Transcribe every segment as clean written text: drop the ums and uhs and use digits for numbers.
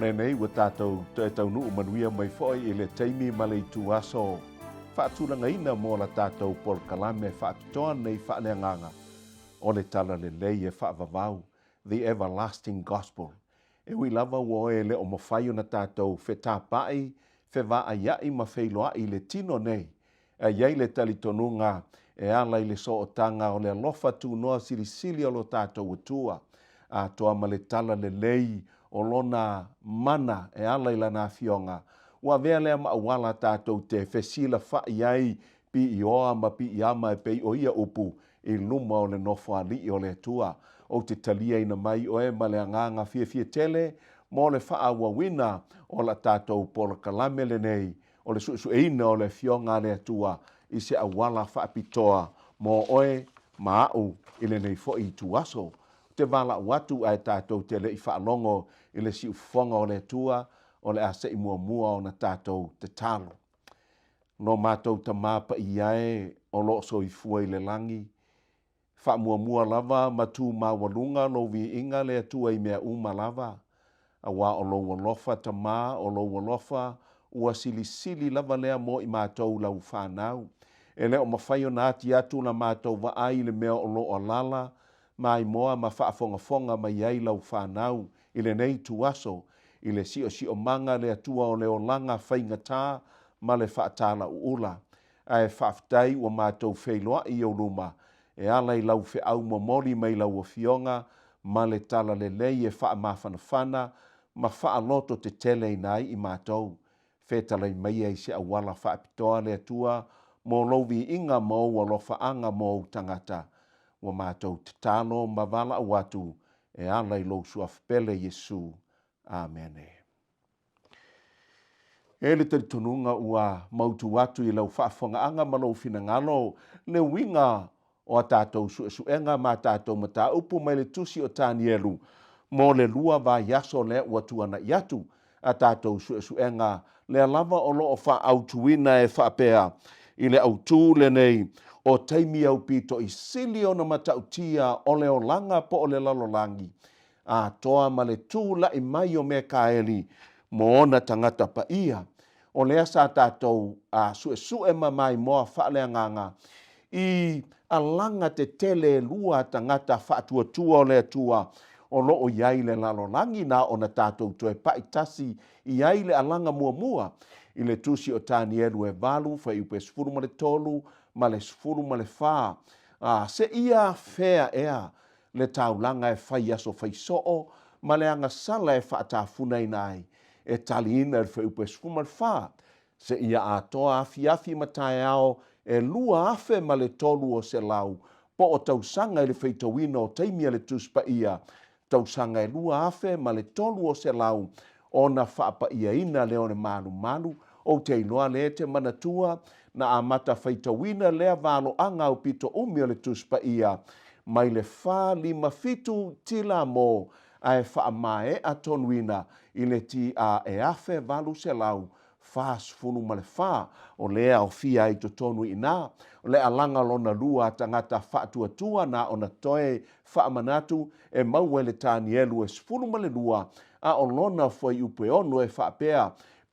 lenei ua tatou toe taunuu manuia mai foi i le taimi ma le ituaso faatulagaina mo la tatou polokalame faapitoa nei faaleagaga o le Talalelei e faavavau, The Everlasting Gospel. E ui lava ua oe le o mafai ona tatou fetapa'i, fevaaia'i ma feiloa'i i le tino nei, Ae i ai le talitonuga e ala i le sootaga o le alofa tunoa silisili o lo tatou Atua, atoa ma le talalelei o Lona mana e ala i Lana Afioga, ua avea lea ma auala tatou te fesilafa'i ai piioa ma piiama e pei o ia upu i luma o le Nofoalii o le Atua. Ou te taliaina mai oe ma le agaga fiafia tele mo le faaauauina o la tatou polokalame lenei o le suesueina o le Afioga a le Atua i se auala faapitoa mo oe ma a'u i lenei foi ituaso. Ou te valaau atu ae tatou te le i faalogo i le siufofoga o le Atua, o le a se i muamua ona tatou tatalo. Lo matou Tama Paia e o lo o soifua i le lagi, Faamuamua lava ma tu maualuga lou viiga le Atua i mea uma lava, aua o lou alofa Tama, o lou alofa ua silisili lava lea mo i matou lau fanau. E le o mafai ona ati atu la matou vaai i le mea o lo o alaala maimoa ma faafogafoga mai ai lau fanau i lenei ituaso, i le siosiomaga le Atua o le olaga faigata ma le faatalauula. Ae faafetai ua matou feiloai i ou luma e ala i lau feau momoli mai lau Afioga ma le talalelei e faamafanafana ma faalototeteleina ai i matou. Fetalai maia i se auala faapitoa le Atua mo lou viiga ma ou alofaaga mo ou tagata. Ua matou tatalo ma valaau atu e ala i lou Suafa pele Iesu. Amene. E le talitonuga ua mautu atu i lau faafofogaaga ma lou finagalo le uiga o a tatou suesuega ma a tatou mataupu mai le tusi o Tanielu mo le lua vaiaso lea ua tuanai atu a tatou suesuega lea lava o lo o faaautuina e faapea i le autū lenei o taimi aupito i sili ona matautia o le olaga po o le lalolagi atoa ma le tula'i mai o Mekaeli mo ona tagata paia. O lea sa tatou suesue ma maimoa faaleagaga i alaga tetele e lua a tagata faatuatua o le Atua o lo o i ai i le lalolagi na ona tatou toe pa'i tasi i ai le alaga muamua i le tusi o Tanielu e 8, fuaiupu e 13 ma le 14, a seia afea ea le taulaga e fai aso faisoo ma le agasala e faatafunaina ai, e taliina i le fuaiupu e 14, seia atoa afiafi ma taeao e 2300 po o tausaga i le faitauina o taimi a le Tusi Paia, tausaga e 2300 ona faapaiaina lea o le malumalu. Ou te iloa lea e te manatua na amata faitauina lea valoaga aupito umi o le Tusi Paia mai le 457 tila mo ae faamaea tonuina i le TA e 1844, o lea e aofia ai i totonu i ina le alaga lona lua a tagata faatuatua na ona toe faamanatu e maua i le Tanielu e 12 a o lona fuaiupu e 6 e faapea,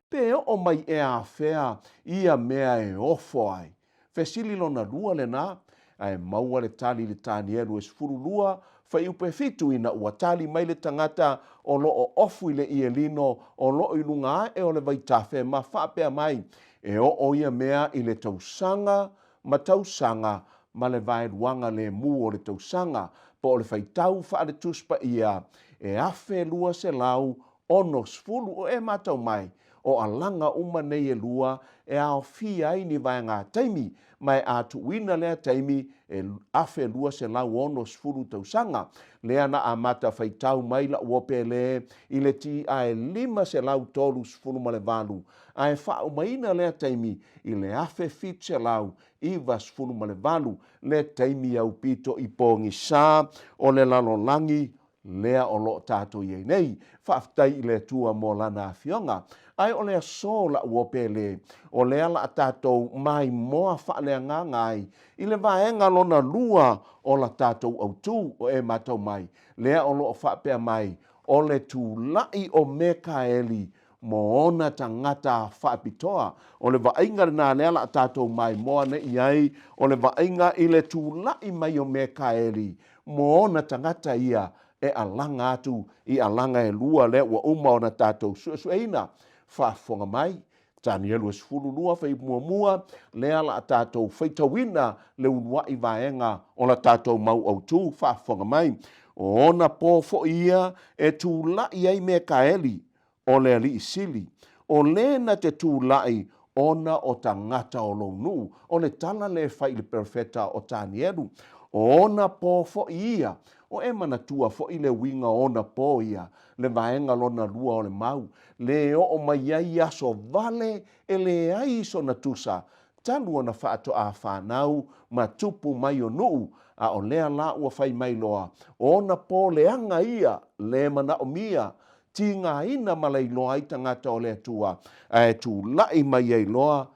Pe oo mai ea afea ia mea e ofo ai? Fesili lona lua lena, ae maua le tali i le Tanielu e 12, fuaiupu e 7 ina ua tali mai le tagata o lo o ofu i le ie lino o lo o i luga ae o le vaitafe ma faapea mai, E oo ia mea i le tausaga ma tausaga ma le vaeluaga lemu o le tausaga, po o le faitau faale-Tusi Paia e 1260 o e matau mai, o alaga uma nei e lua e aofia ai ni vaega taimi, ma e a tuuina lea taimi e 1260 tausaga. Lea na amata faitau mai la'u opele i le TA e 538 ae faaumaina lea taimi i le 1798, le taimi aupito i pogisa o le lalolagi lea o lo o tatou i ai nei. Faafetai i le Atua mo Lana Afioga. Ae o le aso la'u opele, o lea la a tatou maimoa faaleagaga ai i le vaega lona lua o la tatou autū o e matau mai, lea o lo o faapea mai. o le tulaʻi o Mekaeli mo ona tagata faapitoa. O le vaaiga lena lea la a tatou maimoa nei i ai, o le vaaiga i le tulaʻi mai o Mekaeli mo ona tagata ia e alaga atu i alaga e lua lea ua uma ona tatou suesueina. Faafofoga mai, Tanielu e 12 fuaiupu muamua, lea la a tatou faitauina le uluai vaega o la tatou mau autu. Faafofoga mai, o ona po foi ia e tulaʻi ai Mekaeli, o le Alii Sili, o le na te tulaʻi ona o tagata o lou nuu. O le tala lea e fai i le perofeta o Tanielu, o ona po foi ia. O e manatua foi le uiga o ona po ia, le vaega lona lua o le mau, le oo mai ai aso vale e leai sona tusa, talu ona faatoa fanau ma tupu mai o nuu, a o lea la ua fai mai loa, o ona po leaga ia, le manaomia, tigaina ma lailoa ai tagata o le Atua, ae tulaʻi mai ai loa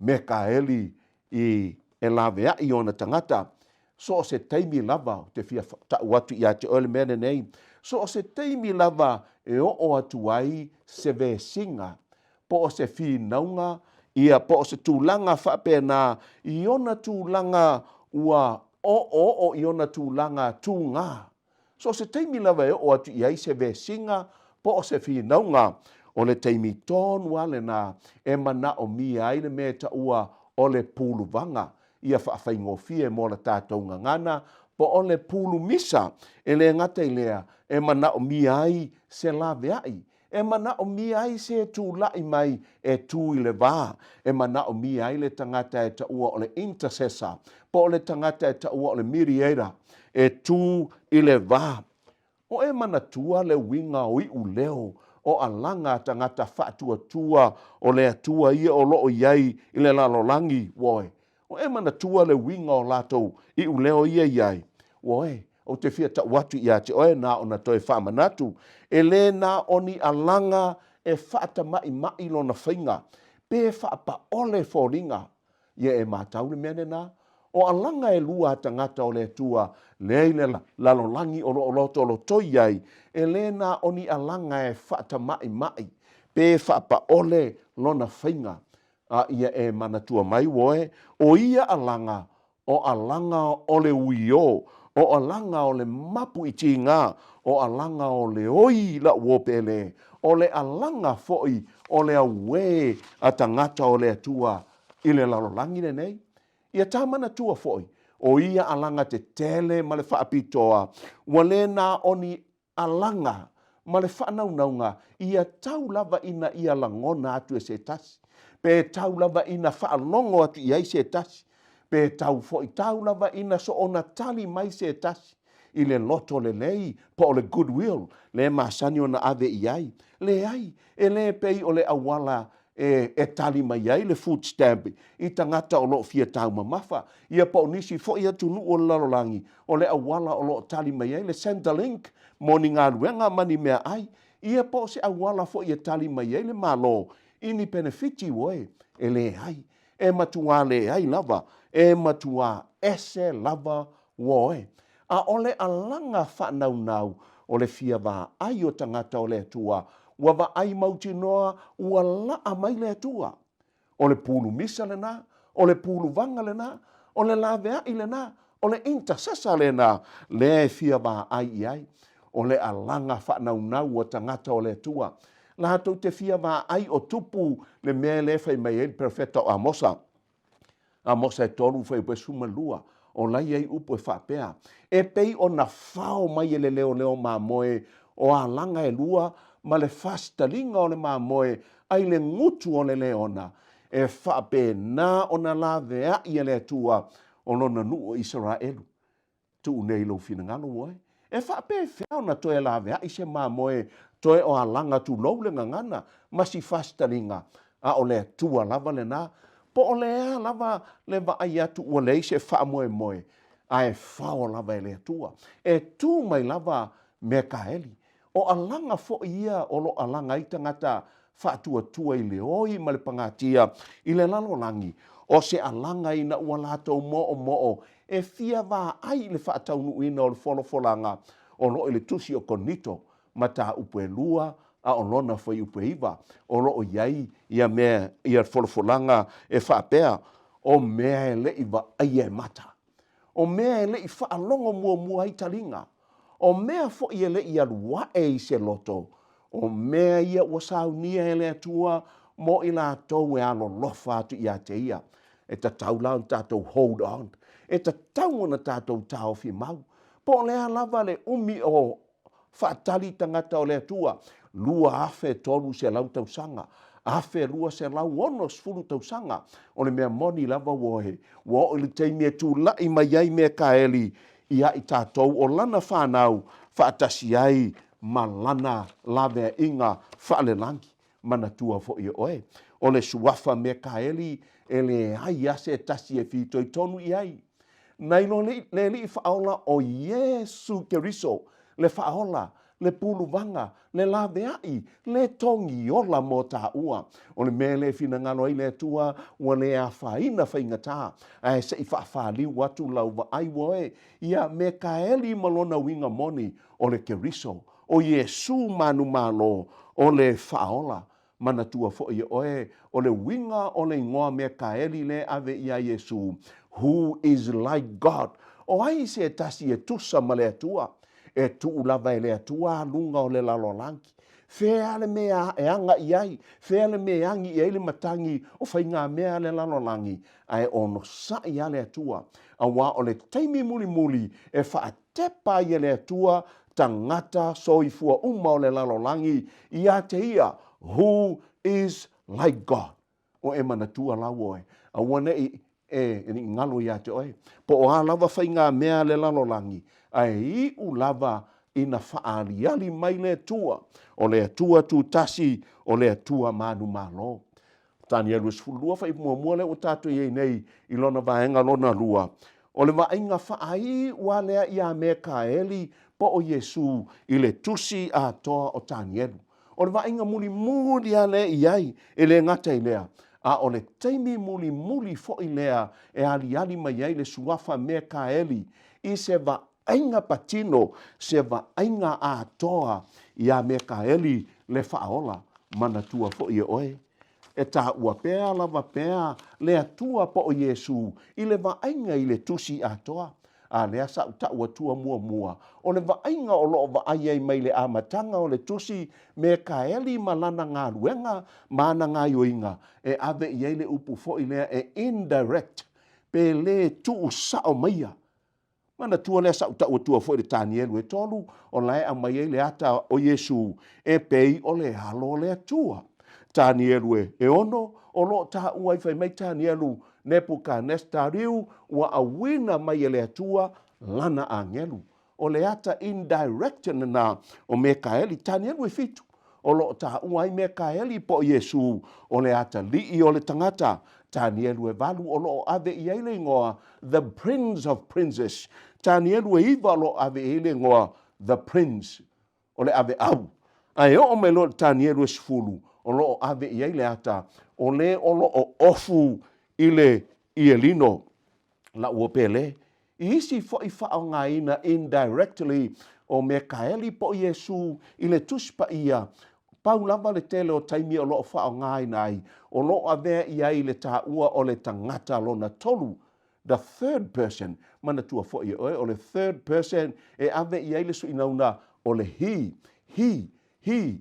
Mekaeli i e laveaʻi ona tagata. So o se taimi lava, ou te fia taʻu atu ia te oe le mea lenei, so o se taimi lava e oo atu ai se vesiga, po o se finauga, ia po o se tulaga faapena i ona tulaga ua oooo i ona tulaga tugā. So o se taimi lava e oo atu i ai se vesiga po o se finauga, o le taimi tonu lava lena e manaomia ai le mea e taua o le puluvaga, ia faafaigofie mo la tatou gagana, po o le pulumisa. E le gata i lea, e manaomia ai se laveai, e manaomia ai se tulaʻi mai e tu i le va, e manaomia ai le tagata e taua o le intercessor, po o le tagata e taua o le mediator, e tu i le va. O e manatua le uiga o iuleo o alaga a tagata faatuatua o le Atua ia o lo o i ai i le lalolagi, uoe. O e manatua le uiga o latou iuleo ia i ai, uoe. Ou te fia tau atu ia te oe na ona toe faamanatu, e le na o ni alaga e faatamaʻimaʻi lona faiga, pe faapaole foliga. Ia e matau le mea lena, o alaga e lua a tagata o le Atua lea i le lalolagi o lo o lotolotoi ai, e le na o ni alaga e faatamaʻimaʻi pe faapaole lona faiga. A ia e manatua mai oe, o ia alaga O alaga o le uiō, o alaga o le mapu i tīgā, o alaga o le oi laʻuō pēlē, o le alaga foʻi o le auē a tagata o le Atua i le lalolagi lenei. Ia tā manatua foʻi, o ia alaga tetele ma le faapitoa, ua le na o ni alaga ma le faanaunauga ia tau lava ina ia lagona atu e se tasi, pe tau lava ina faalogo atu i ai se tasi, pe tau foi tau lava ina soona tali mai se tasi i le loto lelei po o le good will le masani ona ave i ai. Leai, e le pei o le auala e, e tali mai ai le food stamp i tagata o lo o fia taumamafa, ia po o nisi foi atunuu o le lalolagi, o le auala o lo o tali mai ai le Centrelink mo ni galuega ma ni meaai, ia po o se auala foi e tali mai ai le Malo i ni penefiti uoe, e leai, e matuā leai lava, e matuā ese lava uoe. ʻAʻole alaga faanaunau o le fia vaai o tagata o le Atua, ua vaai mautinoa ua laʻa mai le Atua. ʻO le pulumisa lena, ʻo le puluvaga lena, ʻo le laveaʻi lena, ʻo le intercessor lena lea e fia vaai i ai. ʻO le alaga faanaunau o tagata o le Atua, latou te fia vaai o tupu le mea lea e fai mai ai le perofeta o Amosa. Amosa e tolu fuaiupu e 12, o la i ai upu e faapea, E pei ona fao mai e le leoleo mamoe o alaga e lua ma le fasitaliga o le mamoe ai le gutu o le leona, e faapena ona laveai e le Atua o lona nuu o Isaraelu. Tuu nei i lou finagalo oe. E faapefea ona toe laveai se mamoe toe o alaga tulou le gagana ma si fasitaliga, a o le Atua lava lena. Po o le a lava le vaai atu ua leai se faamoemoe, ae fao lava e le Atua. E tu mai lava Mekaeli. O alaga foi ia o lo o alaga ai tagata faatuatua i le oi ma le pagatia i le lalolagi, o se alaga ina ua latou moomoo e fia vaai i le faataunuuina o le folafolaga o lo o i le Tusi o Korinito. mataupu e 2 a o lona fuaiupu e 9, o lo o i ai ia mea, ia folafolaga e faapea, o mea e le i vaaia e mata, o mea e le i faalogo muamua ai taliga, o mea foi e le i alu ae i se loto, o mea ia ua saunia e le Atua mo i latou e alolofa atu ia te Ia. E tatau la ona tatou hold on. E tatau ona tatou taofi mau. Po o le a lava le umi o faatali tagata o le Atua, 2300 tausaga, 1260 tausaga, o le mea moni lava ua oe, ua oo i le taimi e tulai mai ai Mekaeli ia i tatou o lana fanau faatasi ai ma lana laveaiga faalelagi. Manatua foi e oe, o le suafa Mekaeli e leai lava se tasi e fitoitonu i ai. Nai lo le Alii Faaola o Iesu Keriso, le Faaola, le Puluvaga, le Laveai, le Togiola mo tāua. O le mea lea e finagalo ai le Atua, ua le afaina faigata, ae se i faafaliu atu lau vaai ua oe ia Mekaeli ma lona uiga moni, o le Keriso, o Iesu manumalo, o le Faaola. Manatua foi e oe, o le uiga o le igoa Mekaeli lea e ave iā Iesū, Who is like God? O ai se tasi e tusa ma le Atua? E tuu lava e le Atua aluga o le lalolagi. Fea le mea e aga i ai? Fea le mea e agi i ai le matagi o faigamea a le lalolagi? Ae onosai lava le Atua, aua o le taimi mulimuli e faatepa ai e le Atua tagata soifua uma o le lalolagi ia te ia, Who is like God? O e manatua la ua oe, aua ne i e galo ia te oe, po o a lava faigamea a le lalolagi, ae iu lava ina faaaliali mai le Atua, o le Atua tutasi, o le Atua manumalo. Tanielu e 12 fuaiupu muamua lea ua tatou i ai nei i lona vaega lona lua, o le vaaiga faaiu lava lea iā Mekaeli po o Iesū i le tusi atoa o Tanielu. O le vaaiga mulimuli lava lea i ai, e le gata i lea, a o le taimi mulimuli foi lea e aliali mai ai le suafa Mekaeli i se vaaiga patino, se vaaiga atoa iā Mekaeli le Faaola. Manatua foi e oe, e taua pea lava pea le Atua po o Iesū i le vaaiga i le Tusi atoa. A lea sa ou tau atua muamua, o le vaaiga o lo o vaai ai mai le amataga o le Tusi Mekaeli ma lana galuega ma ana gaioiga, e ave i ai le upu foi lea e indirect, pe le tuusao maia. Manatua lea sa ou tau atua foi i le Tanielu e tolu, o la e aumai ai le ata o Iesū e pei o le alo o le Atua. Tanielu e ono, o lo o taua ai fai mai Tanielu Nepukanestariu ua auina mai e le Atua lana agelu. O le ata indirect lena o Mekaeli, Tanielu e fitu, o lo o taua ai Mekaeli po o Iesū, o le atalii o le tagata, Tanielu e valu o lo o ave i ai le igoa The Prince of Princes, Tanielu e iva o lo o ave i ai le igoa The Prince, o le aveau. Ae oo mai loa i le Tanielu e 10, o lo o ave i ai le ata o le o lo o ofu i le ielino. La'u o Pele. I isi foi faaaogaina indirectly o Mekaeli po o Iesū i le Tusi Paia, pau lava le tele o taimi o lo o faaaogaina ai, o lo o avea i ai le taua o le tagata lona tolu, the third person. Manatua foi e oe, o le third person e ave i ai le suinauna o le he, he, he.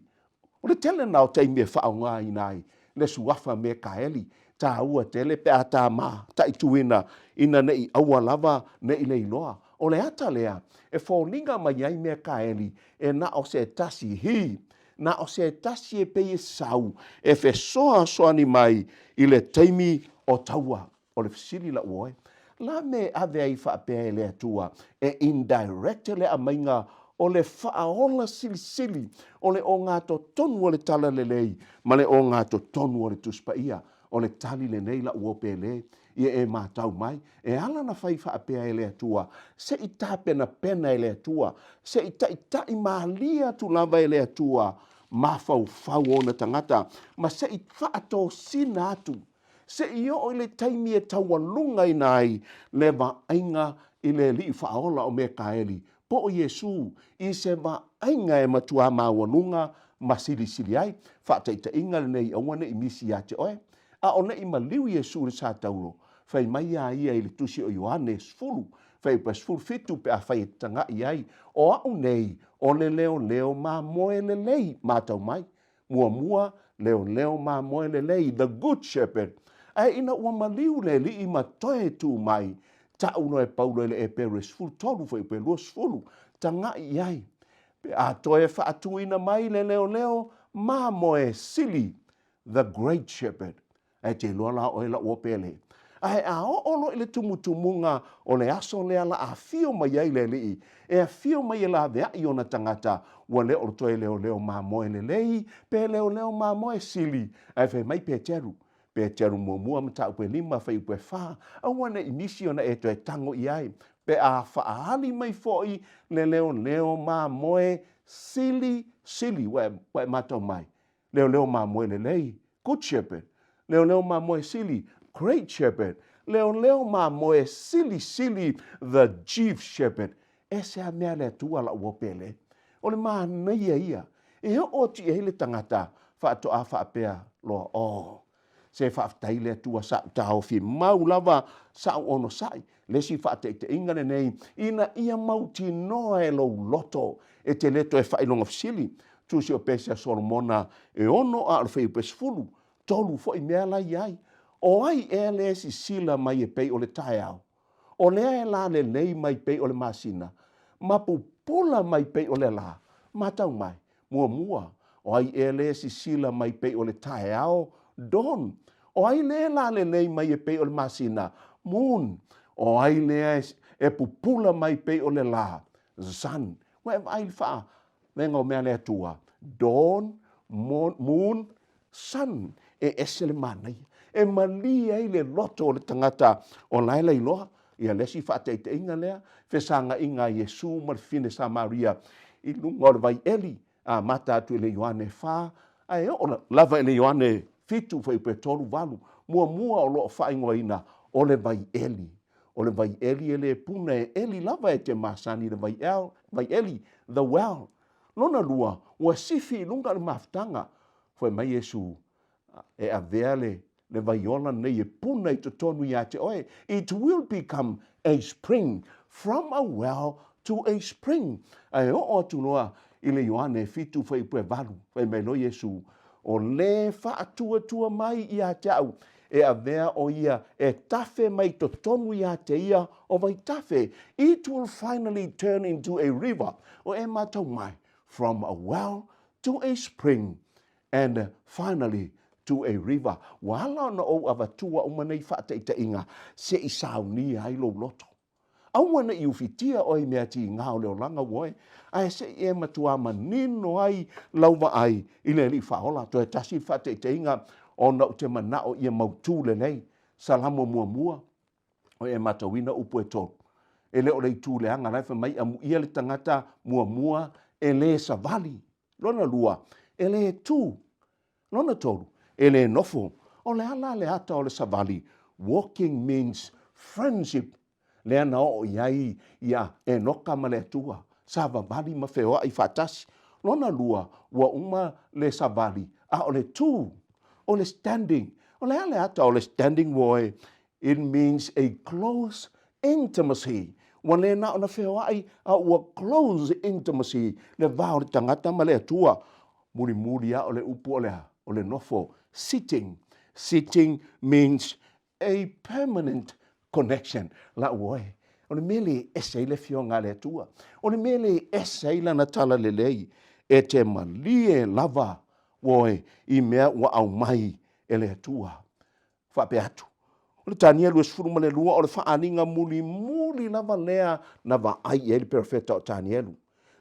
O le tele lena o taimi e faaaogaina ai le suafa Mekaeli, tāua tele pe a tā mataituina ina ne i aua lava ne i leiloa. O le ata lea e foliga mai ai Mekaeli e na o se tasi, he, na o se tasi e pei e sau e fesoasoani mai i le taimi o taua. O le fesili la'u oe, la me ave ai faapea e le Atua e indirect le aumaiga o le faaola silisili o le ogatotonu o le Talalelei ma le ogatotonu o le Tusi Paia? O le tali lenei la'u o Pele, ia e matau mai, e ala ona fai faapea e le Atua, se i tapenapena e le Atua, se i taita'i malie atu lava e le Atua mafaufau o ona tagata, ma se i faatosina atu Se i oo i le taimi e taualugaina ai le vaaiga i le Alii Faaola o Mekaeli, po o Iesū, i se vaaiga. vaaiga e matuā maualuga ma silisili ai. Faataitaiga lenei, aua ne i misi ia te oe. A o le i maliu Iesu i le satauro, fai mai a ia i le tusi o Ioane 10, fuaiupu e 17 pe afai e te tagai i ai, O a'u nei, o le leoleo mamoe lelei, matau mai. Muamua, leoleo mamoe lelei, the good shepherd. Ae ina ua maliu le alii ma toe tu mai, ta'u loa e Paulo i le Eperu e 13 fuaiupu e 20, taga'i i ai, pe a toe faatuina mai le leoleo mamoe sili, the great shepherd. Ae te iloa la oe la'u pele. Ae a oo loa i le tumutumuga o le aso lea la afio mai ai le alii, e afio mai e laveai ona tagata, ua le o toe leoleo mamoe lelei, pe leoleo mamoe sili. Ae fai mai Peteru, Peteru muamua mataupu e lima fuaiupu e fa, aua ne i misi ona e toe tago i ai, pe a faaali mai foi le leoleo mamoe sili, sili, ua e matau mai. Leoleo mamoe lelei, Good Shepherd, leoleo mamoe sili, Great Shepherd, leoleo mamoe silisili, The Chief Shepherd. E se a mea le Atua la'u uo pele? O le manaia ia e oo atu i ai le tagata faatoa faapea loa, Oh, se faafetai le Atua sa'u taofi mau lava sa'u onosai. Le isi faataitaiga lenei ina ia mautinoa e lou loto e te le toe faailoga fesili. Tusi o Pese a Solomona e ono a o le fuaiupu e 10, tolu foi mea la i ai. O ai ea le sisila mai e pei o le taeao? O lea e lalelei mai pei o le masina, ma pupula mai pei o le lā. Matau mai, muamua, o ai ea le sisila mai pei o le taeao, dawn? O ai lea e lalelei mai e pei o le masina, moon? O ai lea e pupula mai pei o le lā, sun? Ua e vaai i le faavega o mea a le Atua, dawn, moon, Sun, e ese le manaia, e malie ai le loto o le tagata o la e lailoa. Ia le isi faataitaiga lea, fesagaiga a Iesu ma le fine Samaria i luga o le vai eli, amata atu i le Ioane 4, ae oo lava i le Ioane 7, fuaiupu e 3, 8. Muamua o lo o faaigoaina o le vai eli. O le vai eli e le puna e eli lava e te masani i le vai vai eli, the well. Lona lua, ua sifi i luga o le mafutaga. Fai mai Iesu, E avea le, le vaiola lenei e puna i totonu iā te oe. It will become a spring, from a well to a spring. Ae oo atu loa i le Ioane 7 fuaiupu e 8, fai mai loa Iesu, O le faatuatua mai iā te au, e avea o ia e tafe mai totonu iā te ia o vaitafe. It will finally turn into a river. O e matau mai, from a well to a spring and finally to a river. Ua ala ona ou avatua uma nei faataitaiga se i saunia ai lou loto. Aua ne i ufitia oe i mea tiga o le olaga ua oe, ae se i e matuā manino ai lau vaai i le Alii Faaola. Toe tasi le faataitaiga ona ou te manao ia mautū lelei. Salamo muamua, o e matauina upu e tolu. E le o le itu leaga la e fai mai amuia le tagata muamua e le savali. Lona lua, e le tū. Lona tolu, e le nofo. O le a la le ata o le savali? Walking means friendship. Lea na oo i ai ia Enoka ma le Atua, savavali ma feoai faatasi. Lona lua, ua uma le savali, a o le tū, o le standing. O le a le ata o le standing ua oe? It means a close intimacy. Ua le na ona feoai, a ua close intimacy le va o le tagata ma le Atua. Mulimuli a o le upu o le a? O le nofo, sitting. Sitting means a permanent connection. La'u oe, o le mea le ese ai le Afioga a le Atua, o le mea le ese ai Lana talalelei, e te malie lava oe i mea ua aumai e le Atua. Faapea atu, o le Tanielu e 12 o le faaaliga mulimuli lava lea na vaai i ai le perofeta o Tanielu.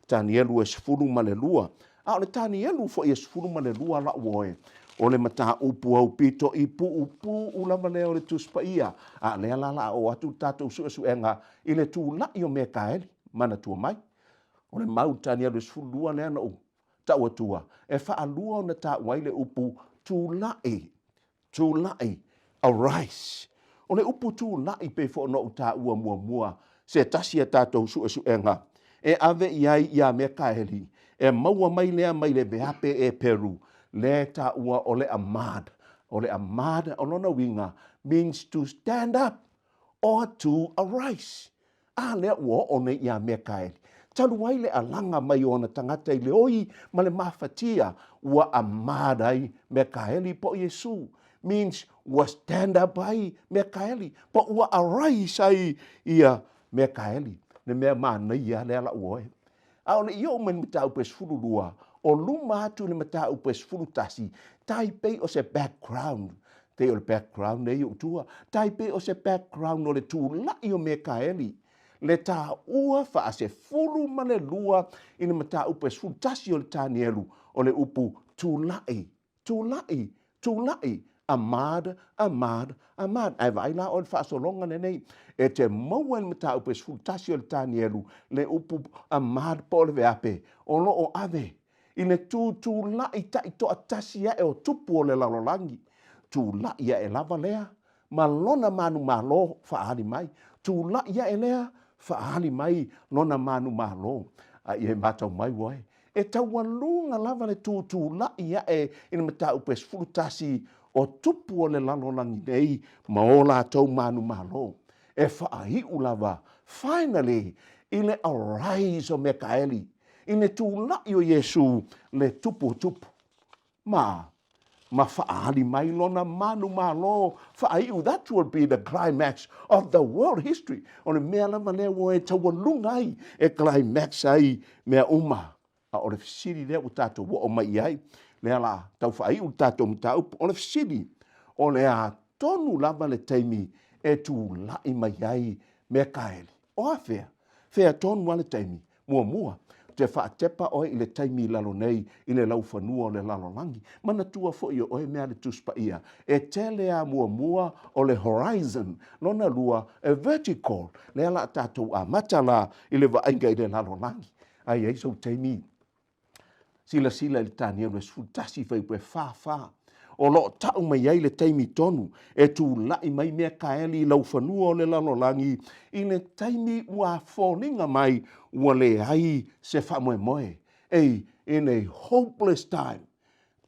Tanielu e 12, a o le Tanielu foi e 12 la'u oe, o le mataupu aupito i puupuu lava lea o le Tusi Paia, a lea la la oo atu le tatou suesuega i le tula'i o Mekaeli, manatua mai, o le mau Tanielu e 12 lea na ou tau atua, e faalua ona taua ai le upu tula'i. Tula'i, arise. O le upu tula'i pei foi ona ou taua muamua, se tasi a tatou suesuega e ave i ai iā Mekaeli, E maua mai lea mai le veape Eperu, lea e taua o le amad. O le amad, o lona uiga, means to stand up or to arise. A lea ua oo nei ia Mekaeli. Talu ai le alaga mai o ona tagata i le oi ma le mafatia, ua amad ai Mekaeli po o Iesū. Means ua stand up ai Mekaeli, po ua arise ai ia Mekaeli. Le mea manaia lea lau oe. A o le i oo mai i le mataupu e 12, o luma atu i le mataupu e 11, tai pei o se background, pei o le background nei ou tua, tai pei o se background o le tula'i o Mekaeli, le taua faasefulu ma le lua i le mataupu e 11 o le Tanielu, o le upu tula'i. Tula'i, tula'i, Ahmad, Ahmad, Ahmad. Ae vaai la oe i le faasologa lenei. E te maua i le mataupu e 11 o le Tanielu le upu Ahmad po o le veape o lo o ave i le tutula'i taitoatasi ae o tupu o le lalolagi. Tula'i ae lava lea ma lona manumalo faaali mai. Tula'i ae lea faaali mai lona manumalo. A ia matau mai ua e, e taualuga lava le tutula'i ae i le mataupu e 11 o tupu o le lalolagi nei ma o latou manumalo. E faaiu lava, finally, i le arise o Mekaeli, i le tula'i o Iesu le tupu o tupu. Ma, ma faaali mai lona manumalo faaiu, that will be the climax of the world history. O le mea lava lea ua e taualuga ai, e climax ai mea uma. A o le fesili lea ua tatou oo mai i ai, lea la tau faaiu le tatou mataupu, o le fesili, o le a tonu lava le taimi e tulai mai ai Mekaeli? O a fea? Fea tonu lava le taimi? Muamua, ou te faatepa oe i le taimi i lalo nei i le laufanua o le lalolagi. Manatua foi e oe mea a le Tusi Paia, e tele a muamua o le horizon, lona lua, e vertical, lea la a tatou amata la i le vaaiga i le lalolagi. A i ai sou taimi Silasila i le Tanielu e 11 fuaiupu e 44. O lo o tau mai ai le taimi tonu e tula'i mai Mekaeli i laufanua o le lalolagi i le taimi ua foliga mai ua leai se faamoemoe. A in a hopeless time.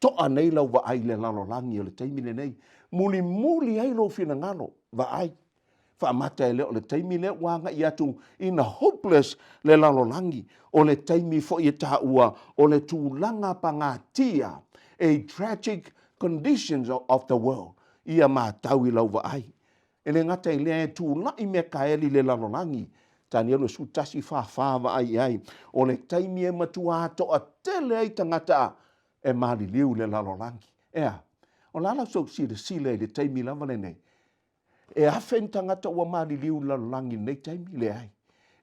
To'a nei lau vaai i le lalolagi o le taimi lenei. Mulimuli ai lou finagalo, vaai. Faamata e le o le taimi lea ua agai atu ina hopeless le lalolagi, o le taimi foi e taua o le tulaga pagatia, a tragic conditions of the world, ia matau i lau vaai. E le gata i lea e tulai Mekaeli i le lalolagi, Tanielu 11 44 vaai i ai, o le taimi e matua toatele ai tagata e maliliu i le lalolagi. Ea, o le a la sou silasila i le taimi lava lenei? E afe ni tagata ua maliliu i le lalolagi i lenei taimi? Leai.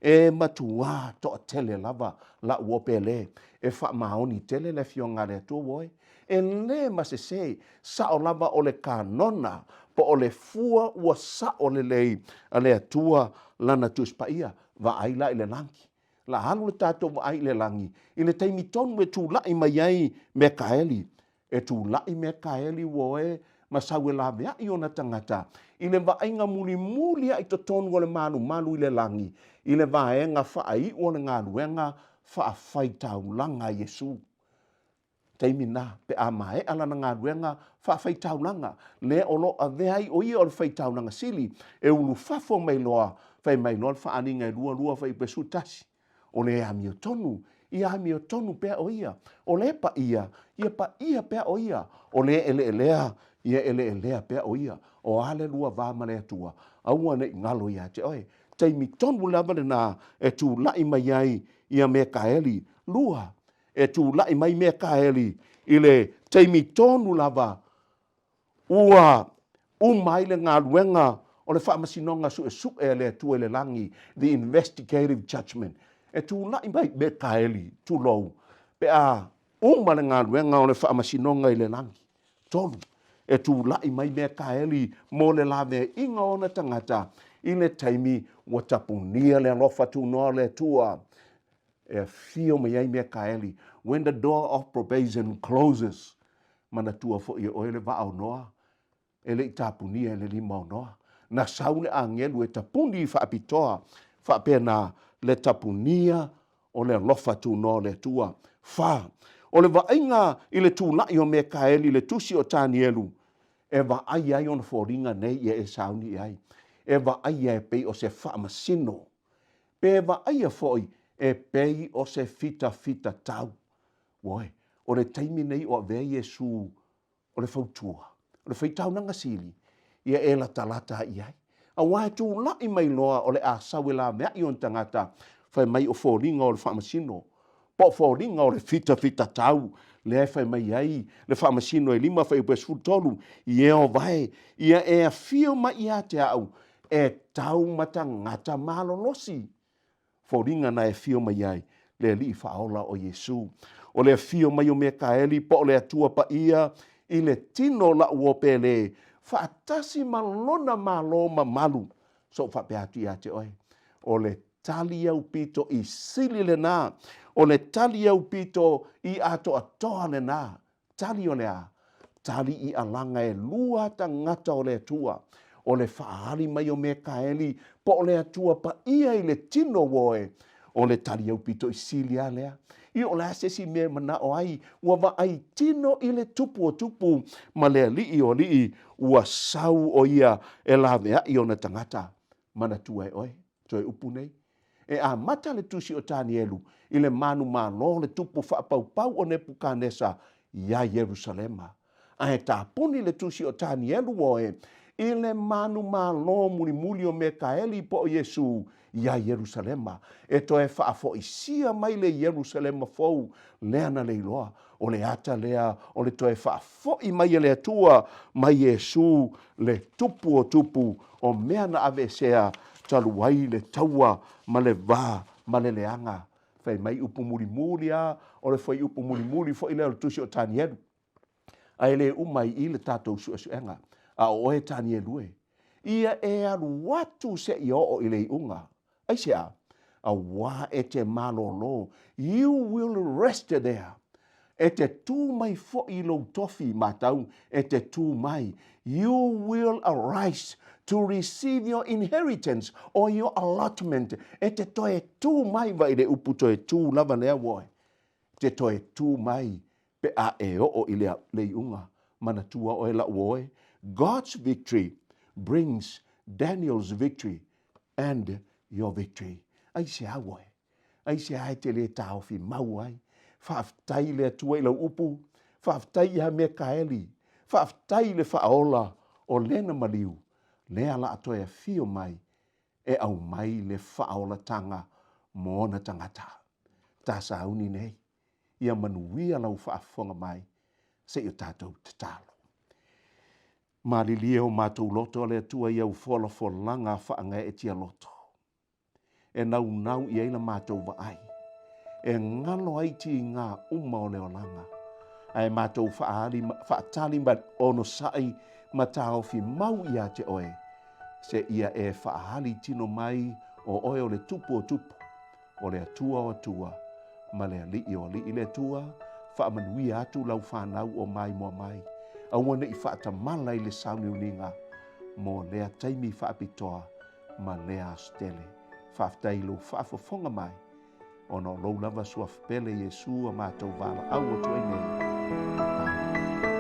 E matuā toatele lava la'u opele e faamaoni tele le Afioga a le Atua ua oe. E lē ma sesē, sa'o lava o le kanona po o le fua ua sa'o lelei a le Atua Lana Tusi Paia. Vaai la i le lagi. La alu le tatou vaai i le lagi i le taimi tonu e tula'i mai ai Mekaeli E tula'i Mekaeli ua e ma sau e lavea'i ona tagata i le vaaiga mulimuli a'i totonu o le malumalu i le lagi i le vaega faaiu o le galuega faafaitaulaga a Iesu. Taimi na, pe a maea lana galuega faafaitaulaga, lea o lo o avea ai o ia o le faitaulaga sili, e ulufafo mai loa, fai mai loa le faaaliga e lua lua fai upu e 11. O le amiotonu, ia amiotonu pea o ia. O le paia, ia paia pea o ia. O le eleelea, ia eleelea pea o ia. O a le lua va ma le Atua, aua ne i galo ia te oe. Taimi tonu lava lena e tula'i mai ai ia Mekaeli. Lua, e tula'i mai Mekaeli i le taimi tonu lava Ua uma ai le galuega o le faamasinoga suesue a le Atua i le lagi, the investigative judgment. E tula'i mai Mekaeli, tulou, pe a uma le galuega o le faamasinoga i le lagi. Tolu, e tula'i mai Mekaeli mo le laveaiga o ona tagata i le taimi ua tapunia le alofa tunoa o le Atua e afio mai ai Mekaeli, when the door of probation closes. Manatua foi e oe le vaa o Noa, e le i tapunia e le lima o Noa. Na sau le agelu e tapuni faapitoa, faapena le tapunia o le alofa tunoa o le Atua. Fa, o le vaaiga i le tula'i o Mekaeli i le tusi o Tanielu, e vaaia ai ona foliga nei ia e sauni i ai, e vaaia e pei o se faamasino, pe vaaia foi e pei o se fitafitatau. Ioe, o le taimi nei o avea Iesu o le fautua, o le faitaunaga sili, ia e latalata i ai. Auā e tula'i mai loa o le a sau e laveai ona tagata, fai mai o foliga o le faamasino, po o foliga o le fitafitatau, lea e fai mai ai le faamasino e 5 fuaiupu e 13, Ieova e, ia e afio mai ia te a'u e tau ma tagata malolosi. Foliga na e afio mai ai le Alii Faaola o Iesu. O le afio mai o Mekaeli po o le Atua Paia i le tino o la'u uo pele, faatasi ma Lona malo mamalu. So'u faapea atu ia te oe, o le tali aupito i sili lenā, o le tali aupito i atoatoa lenā. Tali o le a? Tali i alaga e lua tagata o le Atua, o le faaali mai o Mekaeli po o le Atua Paia i le tino uoe, o le tali aupito i sili a lea. I o le a se isi mea e manao ai, ua vaai tino i le Tupu o tupu ma le Alii o alii, ua sau o ia e laveai ona tagata. Manatua e oe, toe upu nei. E amata le tusi o Tanielu i le manumalo o le tupu faapaupau o Nepukanesa iā Ierusalema. Ae tapuni le tusi o Tanielu oe i le manumalo mulimuli o Mekaeli po o Iesu iā Ierusalema, e toe faafoisia mai le Ierusalema fou lea na leiloa. O le ata lea o le toe faafo'i mai e le Atua mai Iesu le tupu o tupu o mea na aveesea talu ai le taua ma le va ma le leaga. Fai mai upu mulimuli a, o le fuaiupu mulimuli foi lea o le tusi o Tanielu. Ae le uma ai i i le tatou suesuega. A o oe Tanielu e, ia e alu atu seia oo i le iuga. Aisea? Auā e te malōlō, you will rest there. E te tū mai foi i lou tofi, matau, e te tū mai, you will arise to receive your inheritance or your allotment, e te toe tū mai, vaai le upu toe tū lava lea uoe, te toe tū mai pe a e oo i le, le iuga, manatua oe la'u oe, God's victory brings Daniel's victory and your victory. Aisea uoe? Aisea e te lē taofi mau ai? Faafetai i le Atua i lau upu, faafetai iā Mekaeli, faafetai i le Faaola o lena maliu, lea la a toe afio mai e aumai le faaolataga mo ona tagata. Ta sauni nei, ia manuia lau faafofoga mai, se i o tatou tatalo. Malilie o matou loto a le Atua i au folafolaga faagaeetia loto. e naunau i ai la matou vaai, e galo ai tiga uma o le olaga, ae matou faaali, faatali ma onosai ma taofi mau ia te oe, seia e faaali tino mai o oe o le Tupu o tupu, o le Atua o atua, ma le Alii o alii. Le Atua, faamanuia atu lau fanau o maimoa mai, aua ne i faatamala i le sauniuniga mo lea taimi faapitoa ma lea aso tele. Faafetai i lou faafofoga mai, ona o lou lava suafa pele Iesu a matou valaau atu ai nei. Amene.